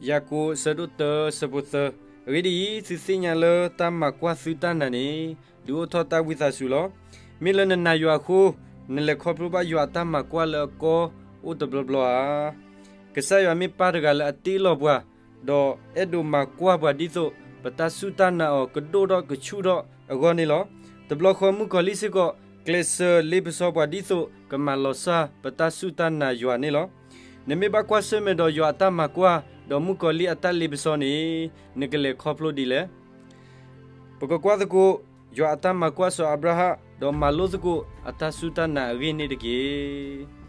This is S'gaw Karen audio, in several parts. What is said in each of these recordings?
ယၤကိာ်အဆၢဒိၣ်တၢ အဆၢဖိသၢ, အဂ့ၢ်ဒ်အံၤ, သုသ့ၣ်ညါလၢတၢ်မၤကွၢ်သုတၢ်နာ်န့ၣ် ဒုးအိၣ်ထီၣ်တၢ်ဝံသးစူၤလီၤ. မ့ၢ်လၢနနာ်ယွၤအဃိ, နလဲၤခီဖျိဘၣ်ယွၤအတၢ်မၤကွၢ်လၢအကီအိၣ်တဘျီဘျီဧါ. ကစၢ်ယွၤမ့ၢ်ပၢ်တဂၤလၢအတ့လီၤပှၤ, ဒီးအဲၣ်ဒိးမၤကွၢ်ပှၤဒ်သိး ပတၢ်စူၢ်တၢ်နာ်အီၤကဒိၣ်ထီၣ်ကဆူၣ်ထီၣ်အဂီၢ်န့ၣ်လီၤ. တဘျီဃီမုၣ်ကီၤလံၢ်စ့ၢ်ကီး ကျဲးစၢးလ့ပစီပှၤဒ်သိး ကမၤလီၤစၢ်ပတၢ်စူၢ်တၢ်နာ်ယွၤန့ၣ်လီၤ. နမ့ၢ်ဘၣ်ကွၢ်ဆၢၣ်မဲာ်ဒီးယွၤအတၢ်မၤကွၢ်, ဒီးမုၣ်ကီၤလံၢ်အတၢ်လ့ပစီန့ၣ် နကလဲၤခီဖျိဒ်လဲၣ်. ပကကွၢ်သကိး ယွၤအတၢ်မၤကွၢ်စီၤအၤဘြၤဟၣ်, ဒီးမၤလိသကိးအတၢ်စူၢ်တၢ်နာ်အဂ့ၢ်န့ၣ်တက့ၢ်.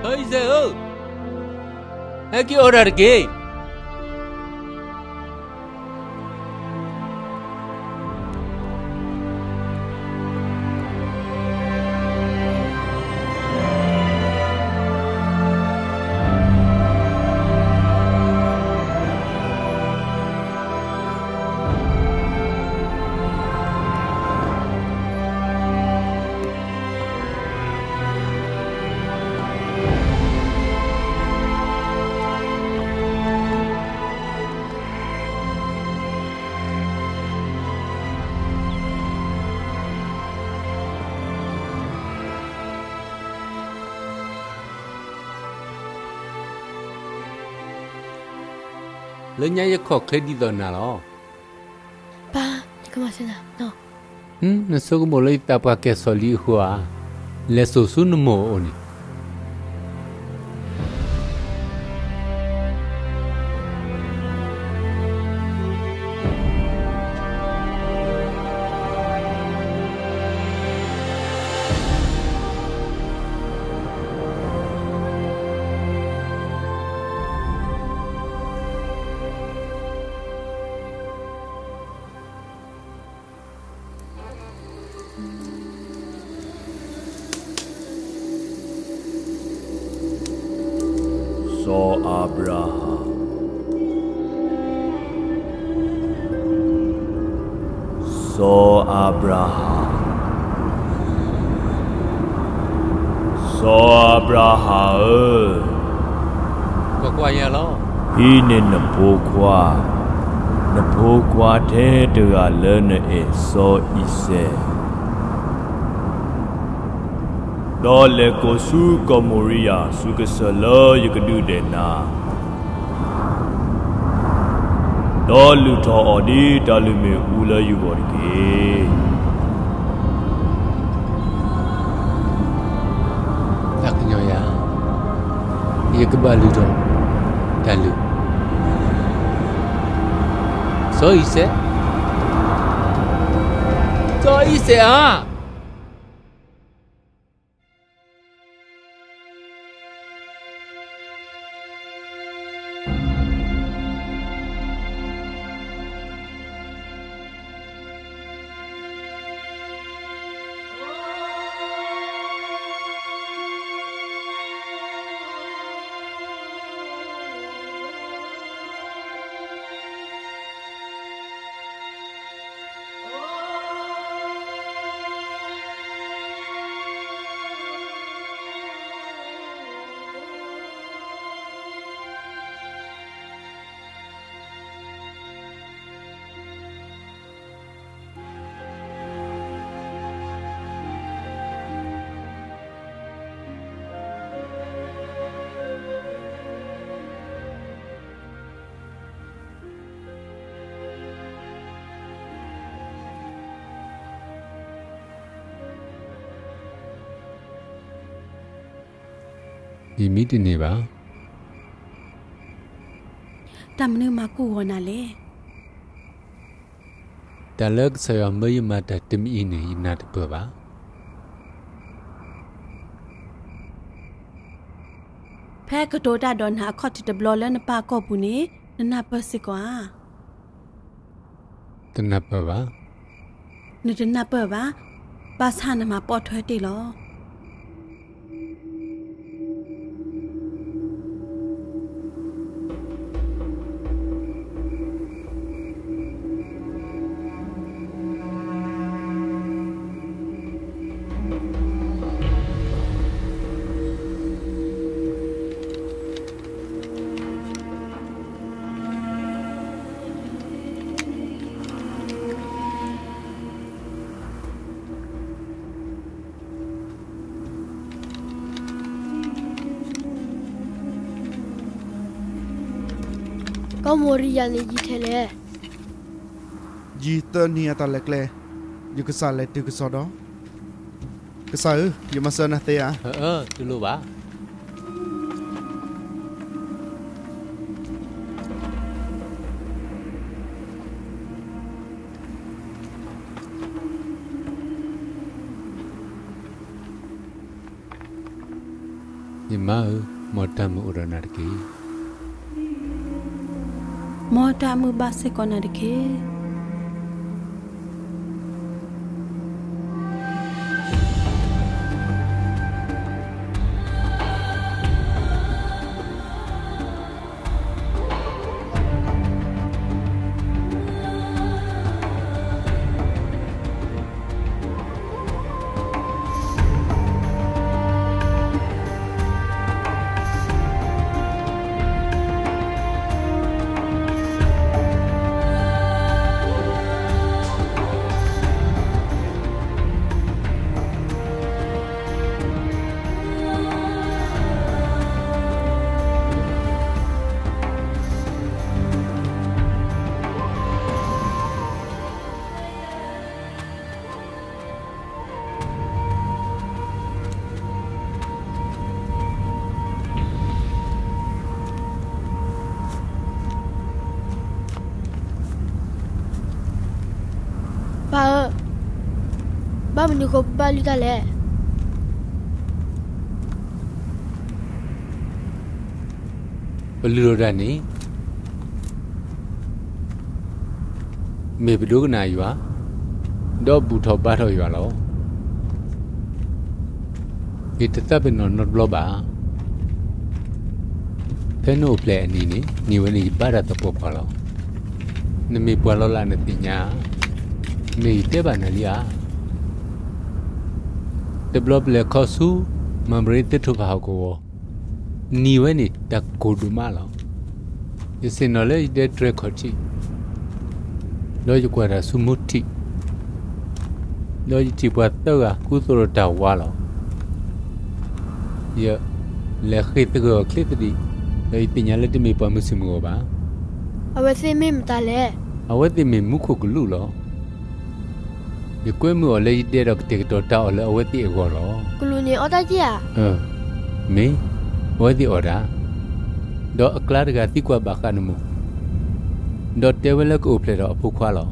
စီၤအံၤစဲးဧၢ, ဟဲက့ၤအိၣ်ဒၣ်တက့ၢ်. လၢညါယခိးချ့ဒ်သိးနၤလီၤ. ပၢ်, ယကမၤစၢၤနၤ. နဆိကမိၣ်လၢယသးပှၢ်ကဲၤစီၤလံအဃိဧါ. လဲၤစိာ်ဆူနမိၢ်အအိၣ်န့ၣ်. စီၤအၤဘြၤဟၣ်, စီၤအၤဘြၤဟၣ်, စီၤအၤဘြၤဟၣ်ဧၢ, ကွၢ်ကွၢ်ယၤလီၤ. ဟံးန့ၢ်နဖိခွါ, နဖိခွါထဲတဂၤလၢနအဲၣ်စီၤအံၤစဲး, ဒီးလဲၤကိးဆူကီၢ်မိၤရံယၤ ဆူကစၢၢ်လၢယကဒုးဒဲးနၤ, ဒီးလုၢ်ထီၣ်အီၤဒ်တၢ်လုၢ်မ့ၣ်အူလၢယဂီၢ်တက့ၢ်. သးကညီၤယၤ, ယကဘၣ်လုၢ်ထီၣ်တၢ်လုၢ်, စီၤအံၤစဲး, စီၤအံၤစဲးဧၢ. ယမံတန့ၢ်ဘၣ်. တၢ်မနုၤမၤကိၢ်ဂီၤနၤလဲၣ်. တၢ်လၢကစၢ်ယွၤမၢယမၤတၢ်တမံၤအံၤန့ၣ် ယနၢ်တပၢၢ်ဘၣ်. ဖဲကတိၤတၢ်ဒီးနၤအခီၣ်ထံးတဘျီလၢနပၢ်ကီၢ်ပူၤန့ၣ် နနၢ်ပၢၢ်စ့ၢ်ကီးဧါ. တနၢ်ပၢၢ်ဘၣ်. နတနၢ်ပၢၢ်ဘၣ်, ဘၣ်ဆၣ်နမၤပိာ်ထွဲတ့ၢ်လီၤ. ကီၢ်မိၢ်ရံယၤန့ၣ်ယံၤထဲလဲၣ်. ယံၤသၢနံၤအတၢ်လဲၤကျဲ, ယကစၢ်လဲၤတုၤကစီၣ်ဒီး, ကစၢ်ဧၢ, ယမၤစၢၤနၤသ့ဧါ. တလိၣ်ဘၣ်. ယမါဧၢ, မ်တၢ်မုာ်အိၣ်ဒီးနၤတက့ၢ်. မ်တၢ်မုာ်ဘၣ်စ့ၢ်ကီးနၤတက့ၢ်. ပၢ်ဧၢ, ဘၣ်မနုၤဃိပဘၣ်လုၢ်တၢ်လဲၣ်. ပလုၢ်ထီၣ်တၢ်န့ၣ် မ့ၢ်ပဒိကနၣ်ယွၤ, ဒီးဘူၣ်ထီၣ်ဘါထီၣ်ယွၤလီၤ. ယတသးပ့ၤနီၣ်နီတဘျီဘၣ်. ဖဲနအိၣ်ဖျဲၣ်အနံၤန့ၣ် နံၤဝဲန့ၣ်ယဘါတၢ်သပှၢ်ပှၢ်လီၤ. နမ့ၢ်ပှၤလီၤလးနသ့ၣ်ညါဧါ. မ့ၢ်ယတဲဘၣ်နၤလံဧါ. တဘျီပလဲၤခီဆူ မၤဘရ့သ့ၣ်ထိၣ်ဖးဟီၣ်ကဝီၤ, နံၤဝဲန့ၣ်တၢ်ကိၢ်ဒိၣ်မးလီၤ. ယဆ့ၣ်နီၤလၢယဒဲတြဲၤခီၣ်ထံး, ဒီးယကွၢ်တၢ်ဆူမူထံး, ဒီးယထံၣ်ပှၤသၢဂၤကူသိးဒီးတၢ်ဝါလီၤ. ယလဲၤဃ့ၢ်သဂၢၢ်အီၤချ့သဒံး, ဒီးယသ့ၣ်ညါလၢတမ့ၢ်ပှၤမုၢ်ဆ့ၣ်မုၢ်ဂီၤဘၣ်. အဝဲသ့ၣ်မ့ၢ်မတၤလဲၣ်. အဝဲသ့ၣ်မ့ၢ်မူခိၣ်ကလူးလီၤ. ယကွဲမုာ်အီၤလၢယဒဲဒီးကတဲာ်ကတီၤတၢ်အီၣ်လၢအဝဲသ့ၣ်အဂီၢ်လီၤ. ကလူးန့ၣ်အီၣ်တၢ်က့ၢ်ဧါ. မ့ၢ်, အဝဲသ့ၣ်အီၣ်တၢ်, ဒီးအကျါတဂၤသံကွၢ်ဘၣ်ဃးနမိၢ်, ဒီးတဲဝဲလၢကအိၣ်ဖျဲၣ်ဒီးအဖိခွါလီၤ.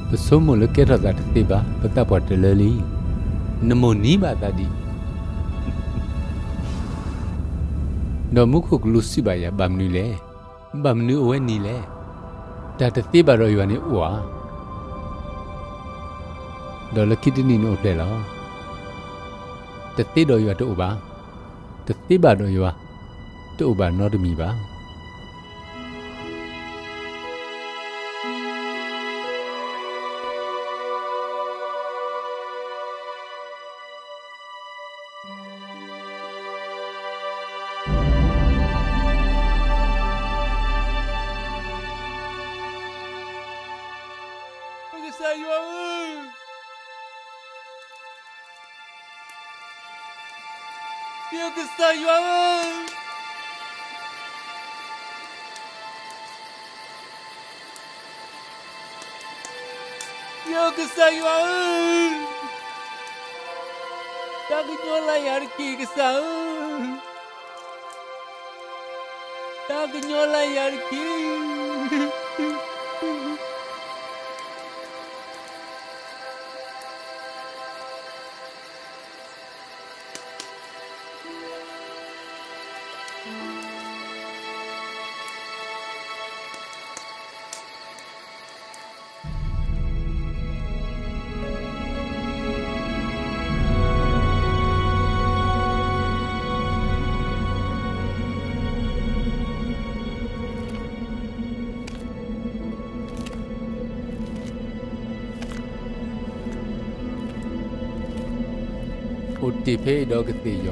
ပဆိကမိၣ်လၢကဲထီၣ်သးတသ့ဘၣ်, ပသးပှၢ်တလၢလံ. နမိၢ်နံၤဘၣ်သးဒံး. ဒီးမူခိၣ်ကလူးစံးဘၣ်ယၤ ဘၣ်မနုၤလဲၣ်. ဘၣ်မနုၤအဝဲနံၤလဲၣ်. တၢ်တသ့ဘၣ်ဒီးယွၤန့ၣ်အိၣ်ဧါ. ဒီးလၢခံတနံၤန့ၣ်အိၣ်ဖျဲၣ်လီၤ. တသ့ဒီးယွၤတအိၣ်ဘၣ်, တသ့ဘၣ်ဒီးယွၤ တအိၣ်ဘၣ်နီတမံၤဘၣ်. ကစၢ်ယွၤဧၢ, ကစၢ်ယွၤဧၢ, ကစၢ်ယွၤဧၢ. တၢ်ကညီၤလၢ်ယၤတက့ၢ် ကစၢ်ဧၢ, တၢ်ကညီၤလၢ်ယၤတက့ၢ်. အိၣ်တ့ၢ်ဖဲအံၤဒီးကသ့ၣ်ယ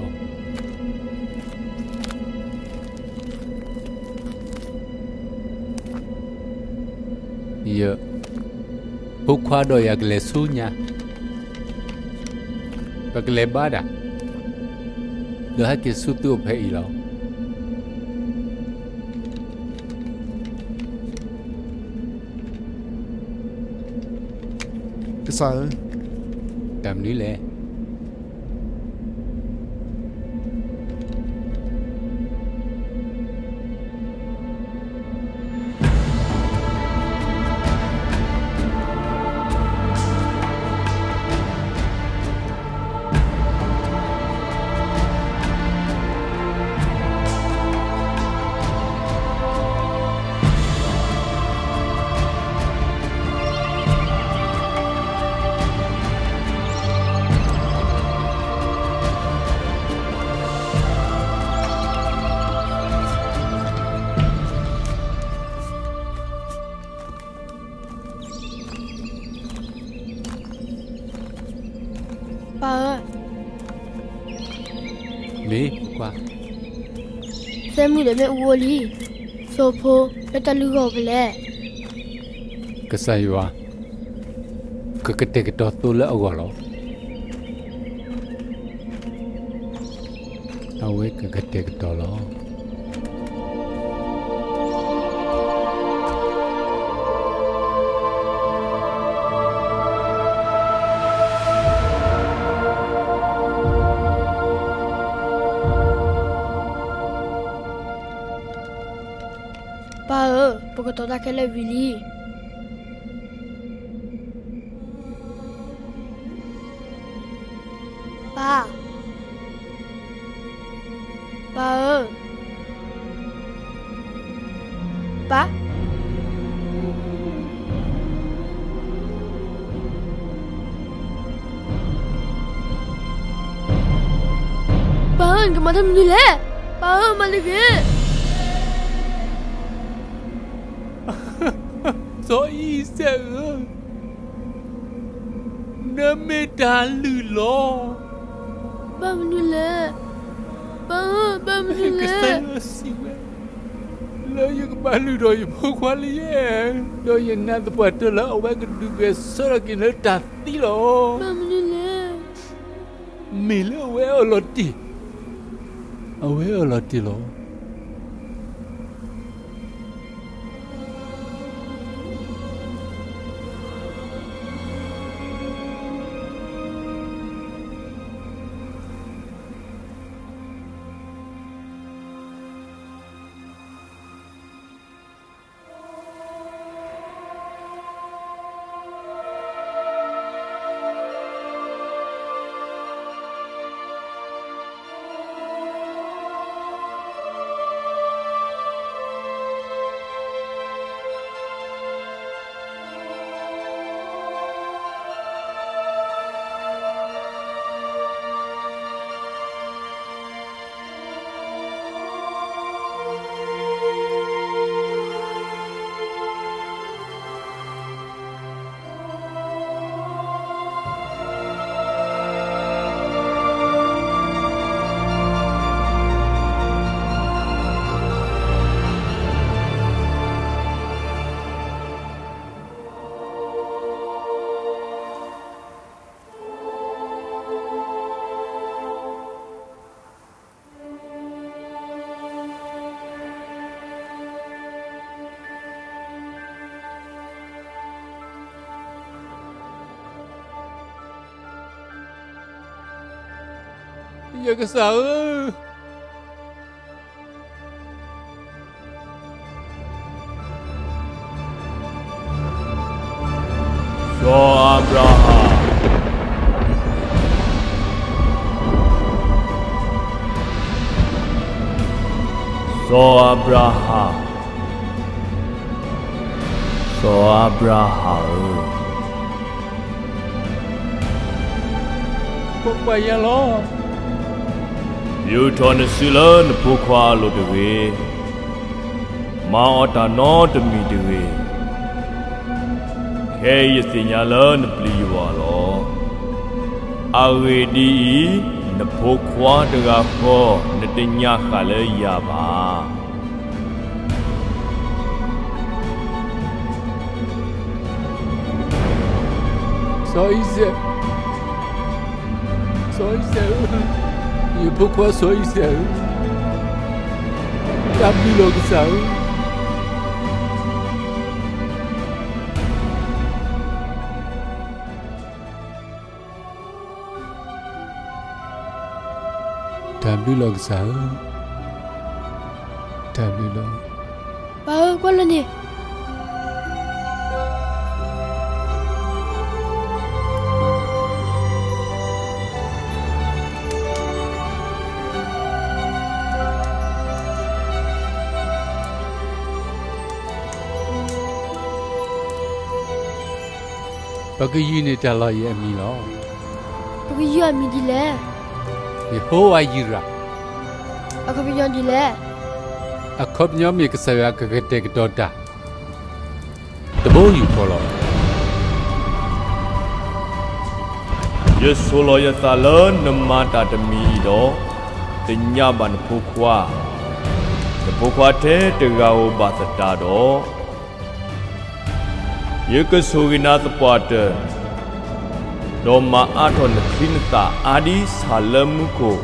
ီၤ, ယဖိခွါဒီးယၤကလဲၤဆူညါ, ပကလဲၤဘါတၢ်, ဒီးဟဲက့ၤဆူသုအိၣ်ဖဲအံၤလီၤ. ကစၢ်ဧၢ, တၢ်မနုၤလဲၣ်. ပၢ်ဧၢ, မ့ၢ်ကွၢ်, သၢမုၢ်ဒီးမ့ၣ်အူအိၣ်လံ, သိဖိ လၢတၢ်လုၢ်ဂီၢ်ဖဲလဲၣ်. ကစၢ်ယွၤ ကကတဲာ်ကတီၤသိလၢအဂီၢ်လီၤ. အဝဲကကတဲာ်ကတီၤလီၤ. ပၢ်ဧၢ, ပကတီၤတၢ်ခဲလၢာ်ဝံၤလံ. ပၢ်, ပၢ်ဧၢ, ပၢ် ပၢ်ဧၢ, နကမၤတၢ်မနုၤလဲၣ်. ပၢ်ဧၢ, မၤလၢဂ့ၤ. စီၤအံၤစဲးဧၢ, နမ့ၢ်တၢ်လုၢ်လီၤ. ဘၣ်မနုၤလဲၣ်. ပၢ်ဧၢ, ဘၣ်မနုၤလဲၣ်. ကစၢ်ယွၤစံးဝဲ, လၢယကဘၣ်လုၢ်ထီၣ်ယဖိခွါလၢယအဲၣ်, ဒီးယနာ်သပှၢ်တၢၢ်လၢအဝဲကဒုးဂဲၤဆၢထၢၣ်က့ၤလၢတၢ်သံလီၤ. ဘၣ်မနုၤလဲၣ်. မ့ၢ်လၢအဝဲအၢၣ်လီၤတ့ၢ်, အဝဲအၢၣ်လီၤတ့ၢ်လီၤ. ယကစၢ်ဧၢ, စီၤအၤဘြၤဟၣ်, စီၤအၤဘြၤဟၣ်, စီၤအၤဘြၤဟၣ်ဧၢ, ပကွၢ်ယၤလီၤ. ယူာ်ထီၣ်နစုလၢနဖိခွါအလိၤတဂ့ၤ, မၤအီၤတၢ်နီတမံၤတဂ့ၤ. ခဲအံၤယသ့ၣ်ညါလၢနပျံၤယွၤလီၤ. အဂ့ၢ်ဒ်အံၤ, နဖိခွါတဂၤဃီ နတညးဃာ်လၢယၤဘၣ်. စီၤအံၤစဲး, စီၤအံၤစဲးဧၢ, ယဖိခွါစီၤအံၤစဲးဧၢ, တၢ်ဘျုးလီၤကစၢ်ဧၢ. တၢ်ဘျုးလီၤကစၢ်ဧၢ, တၢ်ဘျုးလီၤ. ပၢ်ဧၢ, ကွၢ်လၢန့ၣ်. ပကယုၢ်န့ၢ်တၢ်လီၢ်အံၤအမံၤလီၤ. ပကယုၢ်အမံၤဒ်လဲၣ်. ယဟိဝၤယံၤရၤ. အခီပညီဒ်လဲၣ်. အခီပညီမ့ၢ်ကစၢ်ယွၤကကတဲာ်ကတီၤတၢ် တဘိယူၢ်ဃီလီၤ. ယဆိၣ်လီၤယသးလၢနမၤတၢ်တမံၤအံၤဒီး, တညးဘၣ်နဖိခွါ, နဖိခွါထဲတဂၤဧိၤဘၣ်သတးဒီး, ယကဆိၣ်ဂ့ၤနၤသပှၢ်တၢၢ်, ဒီးမၤအါထီၣ်နချံနသၣ်အါဒ်ဆၣ်လၢမူခိၣ်,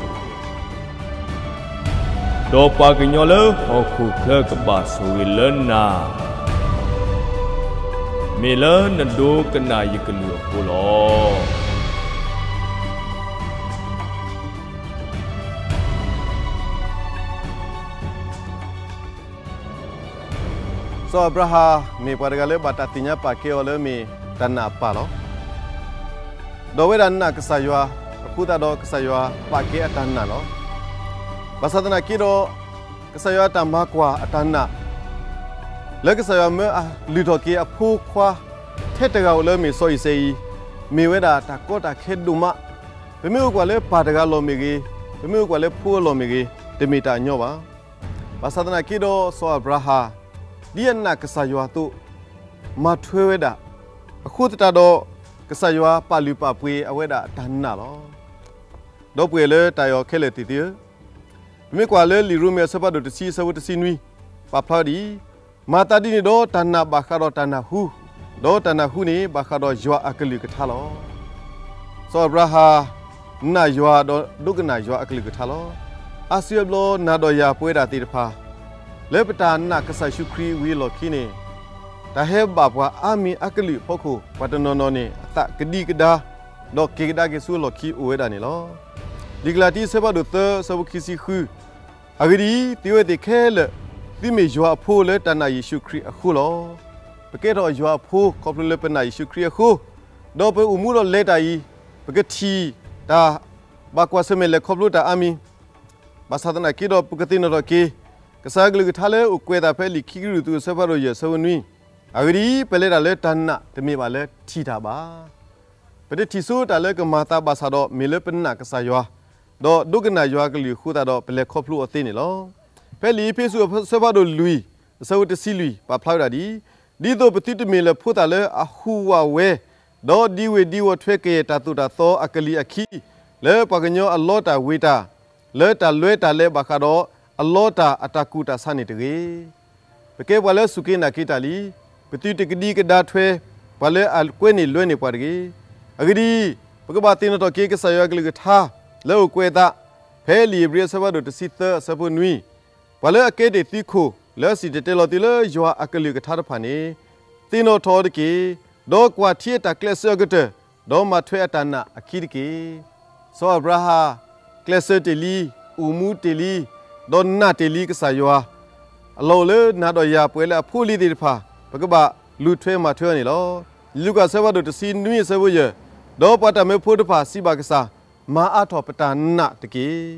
ဒီးပှၤကညီလၢဟီၣ်ခိၣ်ချၢကဘၣ်ဆိၣ်ဂ့ၤလၢနၤ, မ့ၢ်လၢနဒိကနၣ်ယကလုၢ်အဃိလီၤ. စီၤအၤဘြၤဟၣ် မ့ၢ်ပှၤတဂၤလၢဘၣ်တၢ်သ့ၣ်ညါပာ်ကဲအီၤလၢမ့ၢ်တၢ်နာ်အပၢ်လီၤ. ဒီးအဝဲဒၣ်နာ်ကစၢ်ယွၤအဃိသတးဒီး ကစၢ်ယွၤပာ်ကဲအတၢ်နာ်လီၤ. ဘၣ်ဆၣ်သနာ်က့ဒီး ကစၢ်ယွၤအတၢ်မၤကွၢ်အတၢ်နာ် လၢကစၢ်ယွၤမၢအလုၢ်ထီၣ်က့ၤအဖိခွါ ထဲတဂၤဧိၤလၢမ့ၢ်စီၤအံၤစဲးအံၤ, မ့ၢ်ဝဲဒၣ်တၢ်ကီတၢ်ခဲဒိၣ်မး. ပမ့ၢ်အိၣ်ကွၢ်လၢပၢ်တဂၤအလီၢ်မ့ၢ်ဂ့ၤ, ပမ့ၢ်အိၣ်ကွၢ်လၢဖိအလီၢ်မ့ၢ်ဂ့ၤ, တမ့ၢ်တၢ်အညီဘၣ်. ဘၣ်ဆၣ်သနာ်က့ဒီး စီၤအၤဘြၤဟၣ် ဒ်အနာ်ကစၢ်ယွၤအသိး မၤထွဲဝဲဒၣ်, အဃိသတးဒီး ကစၢ်ယွၤပာ်လုၢ်ပာ်ပှ့ၤအဝဲဒၣ်အတၢ်နာ်လီၤ. ဒီပုၢ်ဝဲၢ်လၢတၢ်အဲၣ်အီၤခဲလၢာ်သ့ၣ်သုဧၢ, ပမ့ၢ်ကွၢ်လၢလံာ်ရိမ့ၤအဆၢဖးဒိၣ်တဆံအဆၢဖိတဆံနွံ, ပာ်ဖျါဝဲဒ်အံၤ, မၤသးဒ်န့ၣ်ဒီးတၢ်နာ်ဘၣ်ဃးဒီးတၢ်နၢ်ဟူ, ဒီးတၢ်နၢ်ဟူန့ၣ်ဘၣ်ဃးဒီးယွၤအကလုၢ်ကထါလီၤ. စီၤအၤဘြၤဟၣ် နာ်ယွၤဒီးဒိကနၣ်ယွၤအကလုၢ်ကထါလီၤ. အါစုအါဘျီနၤဒီးယၤပဝဲဒၣ်သ့ၣ်တဖၣ် လၢပတၢ်နာ်ကစၢ်ယ့ၣ်ၡူးခရံာ်ဝံၤအလီၢ်ခံန့ၣ်, တၢ်ဟဲဘၣ်ပှၤအါမံၤအကလုာ်အဖီခိၣ် ပှၤတနီၤနီၤန့ၣ် အသးကဒံကဒါ ဒီးက့ၤကဒါက့ၤဆူအလီၢ်ခံအိၣ်ဝဲဒၣ်န့ၣ်လီၤ. လံာ်ကလၤတံအဆၢဖးဒိၣ်သၢအဆၢဖိခံဆံဃု, အဂ့ၢ်ဒ်အံၤ, သုဝဲသ့ၣ်ခဲလၢာ်, သုမ့ၢ်ယွၤအဖိလၢတၢ်နာ်ယ့ၣ်ၡူးခရံာ်အဃိလီၤ. ပကဲထီၣ်ယွၤအဖိခီဖျိလၢပနာ်ယ့ၣ်ၡူးခရံာ်အဃိ, ဒီးပအိၣ်မူဒီးလဲၤတၢ်အံၤ, ပကထံၣ်တၢ်ဘၣ်ကွၢ်ဆၢၣ်မဲာ်လဲၤခီဖျိတၢ်အါမံၤ, ဘၣ်ဆၣ်သနာ်က့ဒီး ပကသ့ၣ်နီၣ်ထီၣ်က့ၤ ကစၢ်အကလုၢ်ကထါလၢအိၣ်ကွဲးအသးဖဲလံာ်ခံကရံၣ်သူးအဆၢဖးဒိၣ်ယဲၢ်အဆၢဖိနွံ, အဂ့ၢ်ဒ်အံၤ, ပလဲၤတၢ်လၢတၢ်နာ်တမ့ၢ်ဘၣ်လၢထံၣ်တၢ်ဘၣ်. ပတထံၣ်ဆိတၢ်လၢကမၤသးဘၣ်ဆၣ်ဒီး မ့ၢ်လၢပနာ်ကစၢ်ယွၤ, ဒီးဒိကနၣ်ယွၤအကလုၢ်အဃိသတးဒီး ပလဲၤခီဖျိအီၤသ့န့ၣ်လီၤ. ဖဲလံာ်အ့းဖ့းစူးအဆၢဖးဒိၣ်လွံၢ် အဆၢဖိတဆံလွံၢ် ပာ်ဖျါဝဲဒၣ်ဒ်အံၤ, ဒ်သိးပသုတမ့ၢ်လၢၤဖိသၣ်လၢအဟူးဝးဝဲ, ဒီးဒံဝ့ၤဒံဝီၤထွဲကယဲၢ်တၢ်သိၣ်တၢ်သီအကလံၤအခံ, လၢပှၤကညီအလီတၢ်ဝ့ၤတၢ်, လၢတၢ်လွဲတၢ်လဲၤဘၣ်ဃးဒီး အလီတၢ်အတၢ်ကူၣ်တၢ်ဆးန့ၣ်တဂ့ၤ. ပကဲပှၤလၢစူၢ်က့ၤနာ်က့ၤတၢ်လံ, ပသုတကဒံကဒါထွဲ ပှၤလၢအကွဲန့ၢ်လွဲန့ၢ်ပှၤတဂ့ၤ. အဂ့ၢ်ဒ်အံၤ, ပကဘၣ်သ့ၣ်နီၣ်ထီၣ်က့ၤကစၢ်ယွၤအကလုၢ်ကထါ လၢအိၣ်ကွဲးအသး, ဖဲလံာ်ဧ့ၤဘြံၤအဆၢဖးဒိၣ်တဆံသၢအဆၢဖိနွံ, ပှၤလၢအကဲတ့ၢ်သုခိၣ် လၢအစံၣ်တဲၤတဲလီၤသုလၢယွၤအကလုၢ်ကထါတဖၣ်န့ၣ်, သ့ၣ်နီၣ်ထီၣ်အီၤတက့ၢ်, ဒီးကွၢ်ထံအတၢ်ကျဲးစၢးအကတၢၢ်, ဒီးမၤထွဲအတၢ်နာ်အခံတက့ၢ်. စီၤအၤဘြၤဟၣ် ကျဲးစၢးတ့ၢ်လံ, အိၣ်မူတ့ၢ်လံ, ဒီးနာ်တ့ၢ်လံကစၢ်ယွၤ အလီၢ်အိၣ်လၢနၤဒီးယၤပဝဲလၢအဖိအလံၤသ့ၣ်တဖၣ် ပကဘၣ်လူၤထွဲမၤထွဲအီၤန့ၣ်လီၤ. လူၤကၣ်အဆၢဖးဒိၣ်တဆံနွံအဆၢဖိယဲၢ်, ဒီးပှၤတၢ်မၢဖိတဖၣ်စံးဘၣ်ကစၢ်, မၤအါထီၣ်ပတၢ်နာ်တက့ၢ်.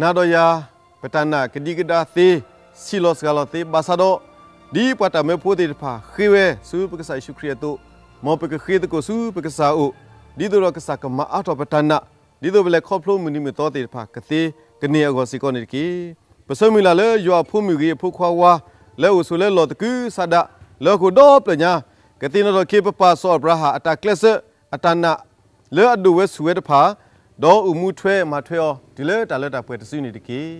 နၤဒီးယၤ ပတၢ်နာ်ကဒံကဒါသ့, ဆံးလီၤစှၤလီၤသ့ ဘၣ်ဆၣ်ဒီး ဒ်ပှၤတၢ်မၢဖိသ့ၣ်တဖၣ်ဃ့ဝဲဆူပကစၢ်ယ့ၣ်ၡူးခရံာ်အသိး, မ်ပကဃ့သကိးဆူပကစၢ်အအိၣ်, ဒ်သိးဒီးကစၢ်ကမၤအါထီၣ်ပတၢ်နာ်, ဒ်သိးပလဲၤခီဖျိမုၢ်နံၤမုၢ်သီသ့ၣ်တဖၣ်ကသ့ကန့ၢ်အဂီၢ်စ့ၢ်ကီးန့ၣ်တက့ၢ်. ပဆၢမုၢ်လၢ်လၢယွၤအဖိမုၣ်ဂ့ၤအဖိခွါဝါ လၢအအိၣ်ဆိးလၢလီၢ်သကုၤဆးဒး လၢဟီၣ်ခိၣ်ဒီဖျၢၣ်ညါ ကသ့ၣ်နီၣ်ထီၣ်က့ၤပပၢ်စီၤအၤဘြၤဟၣ်အတၢ်ကျဲးစၢး အတၢ်နာ် လၢအဒိၣ်ဝဲဆူၣ်ဝဲတဖၣ်, ဒီးအိၣ်မူထွဲမၤထွဲအီၤ တုၤလၢတၢ်လၢတၢ်ပှဲၤတစုန့ၣ်တက့ၢ်.